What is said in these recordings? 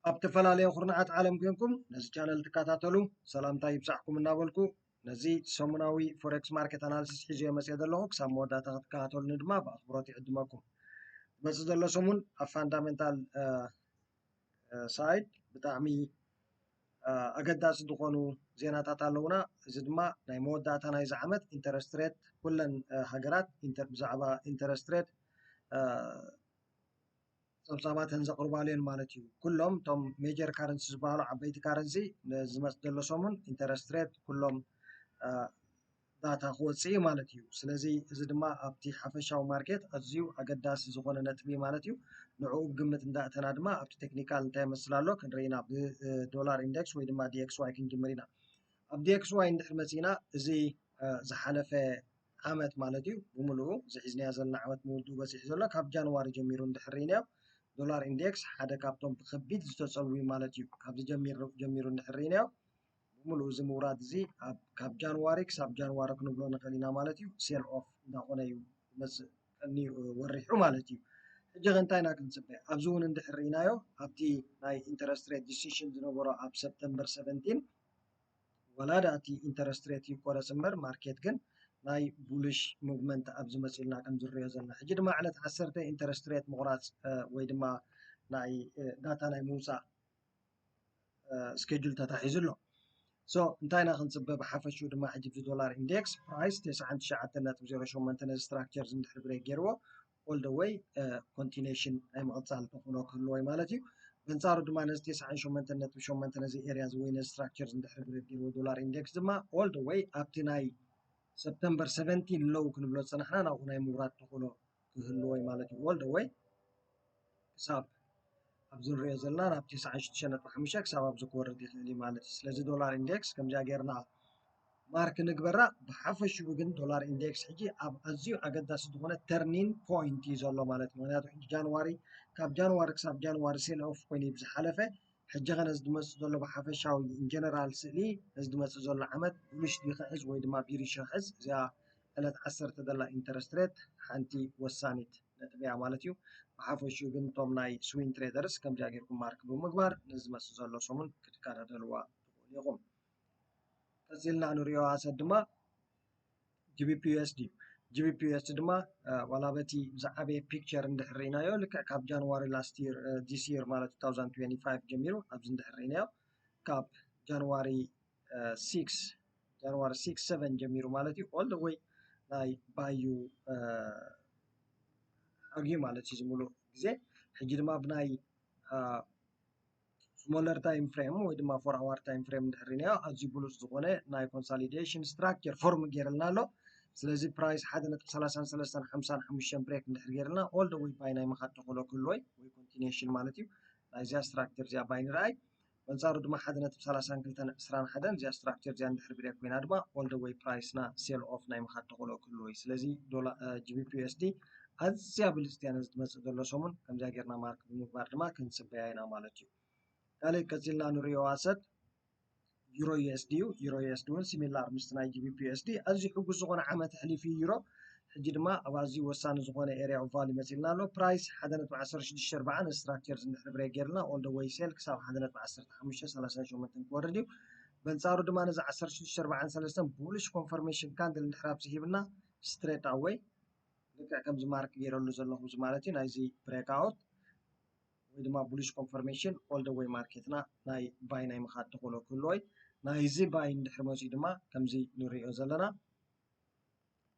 ኣብ ተፈላለየ ኩርናዓት ዓለም ኮንኩም ነዚ ቻነል ትከታተሉ ሰላምታ ይብጻሕኩም እናበልኩ፣ ነዚ ሰሙናዊ ፎሬክስ ማርኬት ኣናሊሲስ ሒዘዮ መጽየ ዘለኹ። ክሳብ መወዳእታ ክትከታተሉኒ ድማ ብኣኽብሮት ይዕድመኩም። ዝመጽእ ዘሎ ሰሙን ኣብ ፋንዳሜንታል ሳይድ ብጣዕሚ ኣገዳሲ ዝኾኑ ዜናታት ኣለውና። እዚ ድማ ናይ መወዳእታ ናይዚ ዓመት ኢንተረስት ሬት፣ ኩለን ሃገራት ብዛዕባ ኢንተረስት ሬት ጸብጻባተን ዘቕርባሉ እየን ማለት እዩ። ኩሎም እቶም ሜጀር ካረንሲ ዝበሃሉ ዓበይቲ ካረንሲ ዝመጽእ ዘሎ ሰሙን ኢንተረስት ሬት ኩሎም ዳታ ክወፅእ እዩ ማለት እዩ። ስለዚ እዚ ድማ ኣብቲ ሓፈሻዊ ማርኬት ኣዝዩ ኣገዳሲ ዝኾነ ነጥቢ እዩ ማለት እዩ። ንዕኡ ግምት እንዳእተና ድማ ኣብቲ ቴክኒካል እንታይ ይመስል ኣሎ ክንርኢ ኢና። ብዶላር ኢንደክስ ወይ ድማ ዲኤክስዋይ ክንጅምር ኢና። ኣብ ዲኤክስዋይ እንድሕር መፂና፣ እዚ ዝሓለፈ ዓመት ማለት እዩ ብምልኡ ዝሒዝናዮ ዘለና ዓመት ምውድኡ በፂሑ ዘሎ ካብ ጃንዋሪ ጀሚሩ እንድሕር ርኢናዮ፣ ዶላር ኢንዴክስ ሓደ ካብቶም ብከቢድ ዝተፀልዉ ማለት እዩ። ካብዚ ጀሚሩ ጀሚሩ እንድሕር ርኢናዮ ብምልኡ እዚ ምውራድ እዚ ካብ ጃንዋሪ ክሳብ ጃንዋሪ ክንብሎ ንኽእል ኢና ማለት እዩ። ሴል ኦፍ እንዳኾነ እዩ ዝመፅእ ቀኒ ወሪሑ ማለት እዩ። ሕጂ ከ እንታይ ኢና ክንፅበ? ኣብዚ እውን እንድሕር ርኢናዮ ኣብቲ ናይ ኢንተረስት ሬት ዲሲሽን ዝነበሮ ኣብ ሰፕተምበር ሰቨንቲን ወላ ደኣ እቲ ኢንተረስት ሬት ይቆረፅ እምበር ማርኬት ግን ናይ ቡሊሽ ሙቭመንት ኣብዚ መፂልና ከም ዝረዮ ዘለና። ሕጂ ድማ ዕለት ዓሰርተ ኢንተረስት ሬት ምቑራፅ ወይ ድማ ናይ ዳታ ናይ ምውፃእ ስኬጁል ተታሒዙ ኣሎ። ሶ እንታይ ኢና ክንፅበ? ብሓፈሽኡ ድማ ሕጂ እዚ ዶላር ኢንዴክስ ፕራይስ ተስዓን ትሽዓተን ነጥቢ ዜሮ ሸሞንተ ነዚ ስትራክቸር እዚ እንድሕር ብሬክ ገይርዎ ኦል ደ ወይ ኮንቲኒሽን ናይ ምቕፃል ተኽእሎ ክህልዎ እዩ ማለት እዩ። በንፃሩ ድማ ነዚ ተስዓን ሸሞንተን ነጥቢ ሸሞንተ ነዚ ኤርያ እዚ ወይ ነዚ ስትራክቸር እዚ እንድሕር ብሬክ ገይርዎ ዶላር ኢንዴክስ ድማ ኦል ደ ወይ ኣብቲ ናይ ሰፕተምበር ሰቨንቲን ሎው ክንብሎ ዝፀናሕና ናብኡ ናይ ምውራድ ተኽእሎ ክህልዎ እዩ ማለት እዩ። ኦል ደ ወይ ክሳብ ኣብዚ ንሪኦ ዘለና ናብ ተስዓን ሽዱሽተን ነጥቢ ሓሙሽተ ክሳብ ኣብዚ ክወርድ ይኽእል እዩ ማለት እዩ። ስለዚ ዶላር ኢንዴክስ ከምዚኣ ጌርና ማርክ ንግበራ። ብሓፈሽኡ ግን ዶላር ኢንዴክስ ሕጂ ኣብ ኣዝዩ ኣገዳሲ ዝኾነ ተርኒን ፖይንት እዩ ዘሎ ማለት እዩ። ምክንያቱ ሕጂ ጃንዋሪ፣ ካብ ጃንዋሪ ክሳብ ጃንዋሪ ሴል ኦፍ ኮይኑ እዩ ብዝሓለፈ። ሕጂ ኸ ነዚ ዝመፅእ ዘሎ ብሓፈሻዊ ኢንጀነራል ስእሊ ነዚ ዝመፅእ ዘሎ ዓመት ቡሊሽ ድዩ ክሕዝ ወይ ድማ ቢሪሽ ክሕዝ? እዚኣ ዕለት ዓሰርተ ዘላ ኢንተረስት ሬት ሓንቲ ወሳኒት ነጥቢ እያ ማለት እዩ። ብሓፈሽኡ ግን እቶም ናይ ስዊንግ ትሬደርስ ከምዚኣ ጌርኩም ማርክ ብምግባር ነዚ ዝመፅእ ዘሎ ሰሙን ክትከታተልዋ ትኽእሉ ኢኹም። ቀፂልና ንሪኦ ኣሰት ድማ ጂ ቢ ፒ ዩ ኤስ ዲ እዩ። ጂ ቢ ፒ ዩ ኤስ ዲ ድማ ዋላ በቲ ዝዓበየ ፒክቸር እንድሕር ርኢናዮ ልክዕ ካብ ጃንዋሪ ላስት ይር፣ ዲስ ይር ማለት ቱ ታውዘንድ ትዌንቲ ፋይቭ ጀሚሩ ኣብዚ እንድሕር ርኢናዮ ካብ ጃንዋሪ ሲክስ ጃንዋሪ ሲክስ ሰቨን ጀሚሩ ማለት እዩ ኦል ደ ወይ ናይ ባዩ ኣርጊ ማለት እዩ ዝምሉ ግዜ። ሕጂ ድማ ብናይ ስሞለር ታይም ፍሬም ወይ ድማ ፎር ኣዋር ታይም ፍሬም እንድሕር ርኢናዮ ኣዝዩ ብሉፅ ዝኾነ ናይ ኮንሶሊዴሽን ስትራክቸር ፎርም ገይርልና ኣሎ። ስለዚ ፕራይስ ሓደ ነጥቢ ሰላሳን ሰለስተን ሓምሳን ሓሙሽተን ብሬክ እንድሕር ገይርልና ኦል ደ ወይ ባይ ናይ ምኻድ ተኽእሎ ክህልዎ ወይ ኮንቲኒሽን ማለት እዩ። ናይዚኣ ስትራክቸር እዚኣ ባይ ንርኣይ። በንጻሩ ድማ ሓደ ነጥቢ ሰላሳን ክልተን ዕስራን ሓደን እዚኣ ስትራክቸር እዚኣ እንድሕር ብሬክ ኮይና ድማ ኦል ደ ወይ ፕራይስና ሴል ኦፍ ናይ ምኻድ ተኽእሎ ክህልዎ እዩ። ስለዚ ጂ ቢ ፒ ዩ ኤስ ዲ ኣዝያ ብልፅቲ እያ ነዚ ትመፅእ ዘሎ ሰሙን። ከምዚኣ ጌርና ማርክ ብምግባር ድማ ክንፅበያ ኢና ማለት እዩ። ካልእ ቀፂልና ንሪኦ ኣሰት ዩሮ ዩ ኤስ ዲ እዩ። ዩሮ ዩ ኤስ ዲ እውን ሲሚላር ምስቲ ናይ ጂ ቢ ፒ ዩ ኤስ ዲ ኣዝዩ ሕጉስ ዝኾነ ዓመት ኣሕሊፉ እዩ ዩሮ። ሕጂ ድማ ኣብ ኣዝዩ ወሳኒ ዝኾነ ኤርያ ኦፍ ቫልዩ መፂልና ኣሎ። ፕራይስ ሓደ ነጥቢ ዓሰርተ ሽዱሽተ ኣርባዓን ስትራክቸር እንድሕር ብሬክ ጌርና ኦል ደ ወይ ሴል ክሳብ ሓደ ነጥቢ ዓሰርተ ሓሙሽተ ሰላሳ ሸሞንተ ክወርድ እዩ። በንጻሩ ድማ ነዚ ዓሰርተ ሽዱሽተ ኣርባዓን ሰለስተን ቡሊሽ ኮንፈርሜሽን ካንድል እንድሕር ኣብዚ ሂብና ስትሬት ኣወይ ልክዕ ከምዚ ማርክ ገይረሉ ዘለኹ እዚ ማለት እዩ ናይዚ ብሬክ ኣውት ወይ ድማ ቡሊሽ ኮንፈርሜሽን ኦል ደ ወይ ማርኬትና ናይ ባይ ናይ ምኻድ ተኽእሎ ክህልዎ እዩ። ናይዚ ባይ እንድሕር መፂኡ ድማ ከምዚ ንሪኦ ዘለና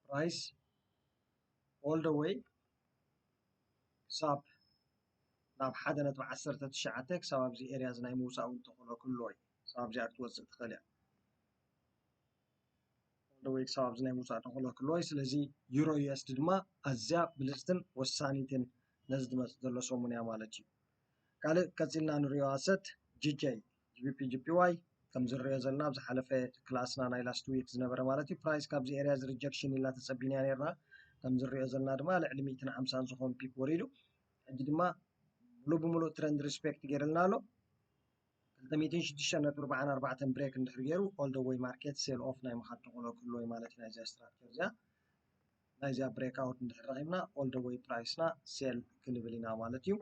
ፕራይስ ኦል ደ ወይ ክሳብ ናብ ሓደ ነጥቢ ዓሰርተ ትሽዓተ ክሳብ ኣብዚ ኤርያ እዚ ናይ ምውፃእ እውን ተኽእሎ ክህልዎ እዩ። ክሳብ ኣብዚኣ ክትወፅእ ትኽእል እያ። ኦል ደ ወይ ክሳብ ኣብዚ ናይ ምውፃእ ተኽእሎ ክህልዎ እዩ። ስለዚ ዩሮ ዩ ኤስ ዲ ድማ ኣዝያ ብልፅትን ወሳኒትን ነዚ ዝመፅእ ዘሎ ሰሙን እያ ማለት እዩ። ካልእ ቀፂልና ንሪኦ ኣሰት ጂ ጂ ጂ ቢ ፒ ጂ ፒ ዋይ ከም ዝሪኦ ዘለና ኣብ ዝሓለፈ ክላስና ናይ ላስት ዊክ ዝነበረ ማለት እዩ ፕራይስ ካብዚ ኤርያ እዚ ሪጀክሽን ኢልና ተፀቢና ኔርና። ከም ዝሪኦ ዘለና ድማ ልዕሊ ሚእትን ሓምሳን ዝኾን ፒፕ ወሪዱ። ሕጂ ድማ ሙሉእ ብሙሉእ ትረንድ ሪስፔክት ገይርልና ኣሎ። ክልተ ሚእትን ሽዱሽተ ነጥቢ ኣርባዓን ኣርባዕተን ብሬክ እንድሕር ገይሩ ኦል ደ ወይ ማርኬት ሴል ኦፍ ናይ ምኻድ ተኽእሎ ክህልዎ እዩ ማለት እዩ። ናይዚኣ ስትራክቸር እዚኣ ናይዚኣ ብሬክ ኣውት እንድሕር ረኺብና ኦል ደ ወይ ፕራይስና ሴል ክንብል ኢና ማለት እዩ።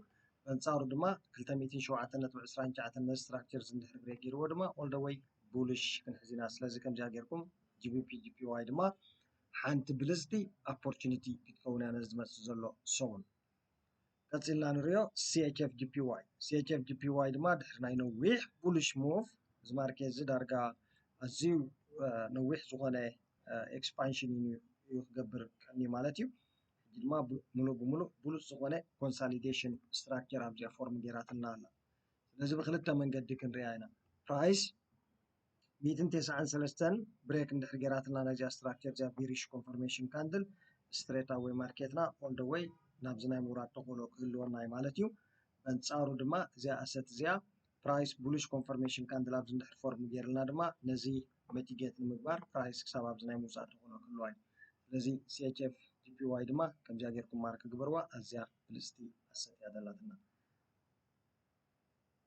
በንጻሩ ድማ ክልተ ሚእትን ሸውዓተን ነጥቢ ዕስራን ትሽዓተን ነዚ ስትራክቸር እዚ እንድሕር ብሬክ ገይርዎ ድማ all the way bullish ክንሕዝ ኢና። ስለዚ ከምዚኣ ጌርኩም ጂ ቢ ፒ ጂ ፒ ዋይ ድማ ሓንቲ ብልጽቲ ኦፖርቹኒቲ ክትከውን እያ ነዚ ዝመጽእ ዘሎ ሰሙን። ቀጺልና ንሪኦ ሲ ኤች ኤፍ ጂ ፒ ዋይ። ሲ ኤች ኤፍ ጂ ፒ ዋይ ድማ ድሕሪ ናይ ነዊሕ bullish move እዚ ማርኬት እዚ ዳርጋ ኣዝዩ ነዊሕ ዝኾነ ኤክስፓንሽን እዩ ክገብር ቀኒ ማለት እዩ። ሕጂ ድማ ሙሉእ ብሙሉእ ብሉፅ ዝኾነ ኮንሳሊዴሽን ስትራክቸር ኣብዚኣ ፎርም ገይራትና ኣላ። ስለዚ ብክልተ መንገዲ ክንሪኣ ኢና። ፕራይስ ሚእትን ተስዓን ሰለስተን ብሬክ እንድሕር ገይራትና ነዚኣ ስትራክቸር እዚኣ ቢሪሽ ኮንፈርሜሽን ካንድል ስትሬት ኣወይ ማርኬትና all the way ናብዚ ናይ ምውራድ ተኽእሎ ክህልወና እዩ ማለት እዩ። በንጻሩ ድማ እዚኣ ኣሰት እዚኣ ፕራይስ ቡሊሽ ኮንፈርሜሽን ካንድል ኣብዚ እንድሕር ፎርም ገይርልና ድማ ነዚ መቲጌት ንምግባር ፕራይስ ክሳብ ኣብዚ ናይ ምውፃእ ተኽእሎ ክህልዋ እዩ። ስለዚ ሲ ኤች ኤፍ ጂ ፒ ዋይ ድማ ከምዚኣ ጌርኩም ማርክ ግበርዋ። ኣዝያ ብልፅቲ ኣሰት እያ ዘላትና።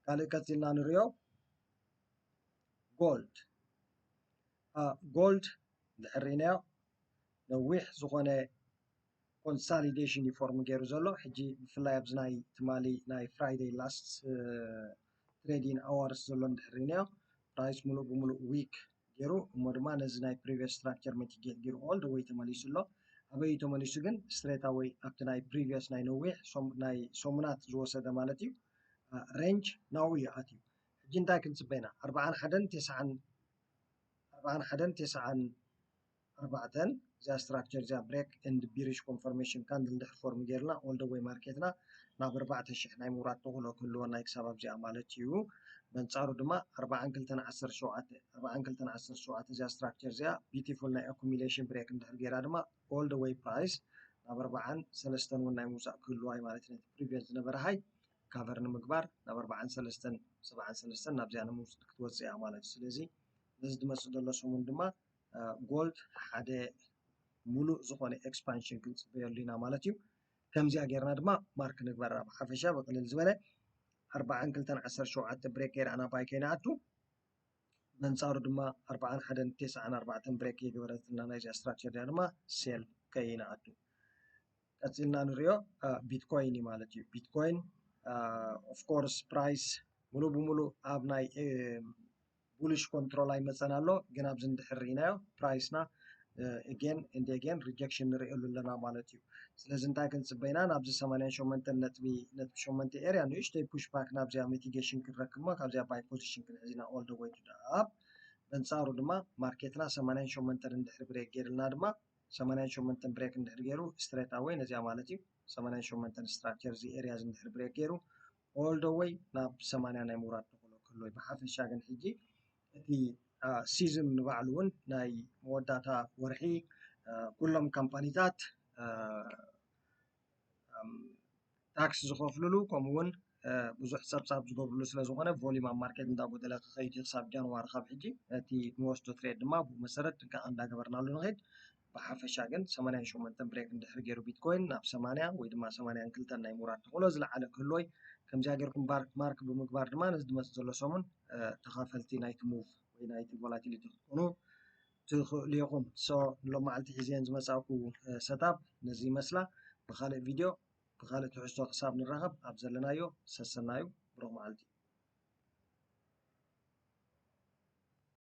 ካልእ ቀፂልና ንሪኦ ጎልድ። ጎልድ እንድሕር ርኢናዮ ነዊሕ ዝኾነ ኮንሳሊዴሽን እዩ ፎርም ገይሩ ዘሎ። ሕጂ ብፍላይ ኣብዚ ናይ ትማሊ ናይ ፍራይደይ ላስት ትሬዲንግ ኣዋርስ ዘሎ እንድሕር ርኢናዮ ፕራይስ ሙሉእ ብሙሉእ ዊክ ገይሩ እሞ ድማ ነዚ ናይ ፕሪቪየስ ስትራክቸር መቲጌት ገይሩ all the way ተመሊሱ ኣሎ። ኣበይ እዩ ተመሊሱ ግን? ስትሬት ኣወይ ኣብቲ ናይ ፕሪቪየስ ናይ ነዊሕ ናይ ሰሙናት ዝወሰደ ማለት እዩ ሬንጅ ናብኡ እዩ ኣትዩ። ሕጂ እንታይ ክንፅበ ኢና? ኣርባዓን ሓደን ተስዓን ኣርባዓን ሓደን ተስዓን ኣርባዕተን እዚኣ ስትራክቸር እዚኣ ብሬክ ኤንድ ቢሪሽ ኮንፈርሜሽን ካንድል እንድሕር ፎርም ገይርና all the way ማርኬትና ናብ ኣርባዕተ ሽሕ ናይ ምውራድ ተኽእሎ ክህልወና እዩ ክሳብ ኣብዚኣ ማለት እዩ። በንጻሩ ድማ ኣርባዓን ክልተን ዓሰርተ ሸውዓተ ኣርባዓን ክልተን ዓሰርተ ሸውዓተ እዚኣ ስትራክቸር እዚኣ ቢዩቲፉል ናይ ኣኩሚሌሽን ብሬክ እንድሕር ገይራ ድማ all the way ፕራይስ ናብ ኣርባዓን ሰለስተን እውን ናይ ምውፃእ ክህልዋ እዩ ማለት እዩ። ነቲ ፕሪቪየስ ዝነበረ ሃይ ካቨር ንምግባር ናብ ኣርባዓን ሰለስተን ሰብዓን ሰለስተን ናብዚኣ ንምውፅእ ክትወፅእ እያ ማለት እዩ። ስለዚ ነዚ ዝመፅእ ዘሎ ሰሙን ድማ ጎልድ ሓደ ሙሉእ ዝኾነ ኤክስፓንሽን ክንፅበየሉ ኢና ማለት እዩ። ከምዚኣ ጌርና ድማ ማርክ ንግበራ። ብሓፈሻ ብቅልል ዝበለ ኣርባዓን ክልተን ዓሰርተ ሸውዓተ ብሬክ ገይራ ኣና ባይ ከይንኣቱ በንጻሩ ድማ ኣርባዓን ሓደን ተስዓን ኣርባዕተን ብሬክ የገበረትና ናይዚኣ ስትራክቸር እዚኣ ድማ ሴል ከይንኣቱ። ቀፂልና ንሪኦ ቢትኮይን እዩ ማለት እዩ። ቢትኮይን ኦፍኮርስ ፕራይስ ሙሉእ ብሙሉእ ኣብ ናይ ቡሊሽ ኮንትሮል ኣይመፀን ኣሎ፣ ግን ኣብዚ እንድሕር ርኢናዮ ፕራይስና again and again ሪጀክሽን ንሪእሉ ኣለና ማለት እዩ። ስለዚ እንታይ ክንፅበ ኢና? ናብዚ ሰማንያን ሸሞንተን ነጥቢ ነጥቢ ሸሞንተ ኤርያ ንእሽተይ ፑሽ ባክ ናብዚኣ ሚቲጌሽን ክንረክብ እሞ ካብዚኣ ባይ ፖዚሽን ክንሕዝ ኢና all the way to the up። በንጻሩ ድማ ማርኬትና ሰማንያን ሸሞንተን እንድሕር ብሬክ ገይርልና ድማ ሰማንያን ሸሞንተን ብሬክ እንድሕር ገይሩ ስትሬት ኣወይ ነዚኣ ማለት እዩ ሰማንያን ሸሞንተን ስትራክቸር እዚ ኤርያ እዚ እንድሕር ብሬክ ገይሩ all the way ናብ ሰማንያ ናይ ምውራድ ተኽእሎ ክህልዎ እዩ። ብሓፈሻ ግን ሕጂ እቲ ሲዝን ንባዕሉ እውን ናይ መወዳእታ ወርሒ ኩሎም ካምፓኒታት ታክስ ዝኸፍልሉ ከምኡ እውን ብዙሕ ፀብፃብ ዝገብርሉ ስለ ዝኾነ ቮሊዩም ኣብ ማርኬት እንዳጎደለ ክኸይድ እዩ ክሳብ ጃንዋሪ ካብ ሕጂ ነቲ ንወስዶ ትሬድ ድማ ብኡ መሰረት ጥንቃቐ እንዳገበርናሉ ንኸይድ። ብሓፈሻ ግን ሰማንያን ሸሞንተን ብሬክ እንድሕር ገይሩ ቢትኮይን ናብ ሰማንያ ወይ ድማ ሰማንያን ክልተን ናይ ምውራድ ተኽእሎ ዝለዓለ ክህልዎ እዩ። ከምዚኣ ጌርኩም ማርክ ብምግባር ድማ ነዚ ዝመፅእ ዘሎ ሰሙን ተኻፈልቲ ናይቲ ሙቭ ወይ ናይቲ ቮላቲሊቲ ክትኮኑ ትኽእሉ ኢኹም። ሶ ንሎም መዓልቲ ሒዝየን ዝመፃእኩ ሰታፕ ነዚ ይመስላ። ብካልእ ቪድዮ ብካልእ ትሕዝቶ ክሳብ ንራኸብ ኣብ ዘለናዮ ሰሰናዩ ብሩኽ መዓልቲ።